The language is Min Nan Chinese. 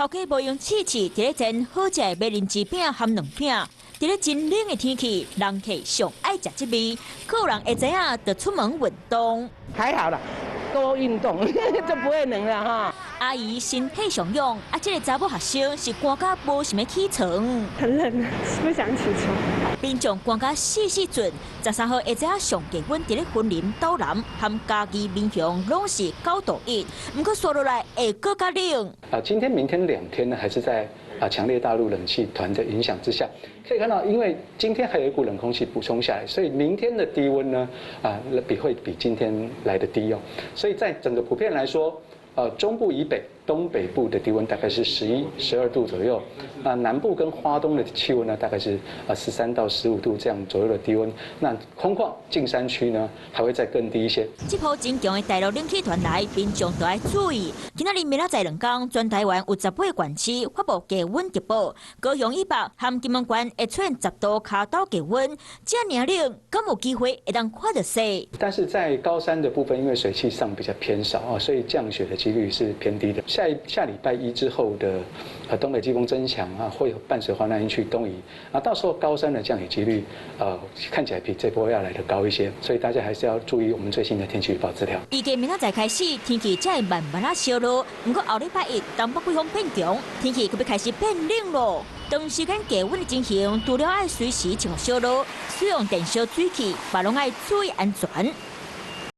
頭家無閒試試，佇咧煎好食的美人糍餅含卵餅。佇咧真冷的天氣，人客上愛食這味，閣有人會知影就出門運動。還好啦，多運動就不會冷了哈。阿姨身體尚勇，啊，這个查某學生是寒甲無想欲起床。很冷，不想起床。民眾寒甲死死陣，13號下晝上低溫佇咧雲林斗南和嘉義民雄攏是9度1，毋過紲落來會閣較冷。啊，今天、明天2天呢，還是在強烈大陸冷氣團的影響之下，可以看到，因為今天還有一股冷空氣補充下來，所以明天的低溫呢，會比今天來得低哦。所以在整個普遍來說，中部以北、東北部的低溫大概是11、12度左右，那南部跟花東的氣溫呢，大概是13到15度這樣左右的低溫。那空曠近山區呢，還會再更低一些。這波真強的大陸冷氣團來，民眾都愛注意。今仔日明仔載2工，全台灣有18個縣市發布低溫特報，高雄以北和金門縣會出現10度跤頭低溫，遮爾冷，敢有機會會當看著雪？但是在高山的部分，因為水汽上比較偏少啊，所以降雪的幾率是偏低的。下下禮拜一之後的，東北季風增強啊，會伴隨華南雲區東移，啊，到時候高山的降雨幾率，看起來比這波要來得高一些，所以大家還是要注意我們最新的天氣預報資料。預計明仔載開始，天氣才會慢慢仔燒熱，毋過後禮拜一東北季風變強，天氣閣欲開始變冷囉。長時間低溫的情形，除了愛隨時穿小褸，使用電燒水器，嘛攏愛注意安全。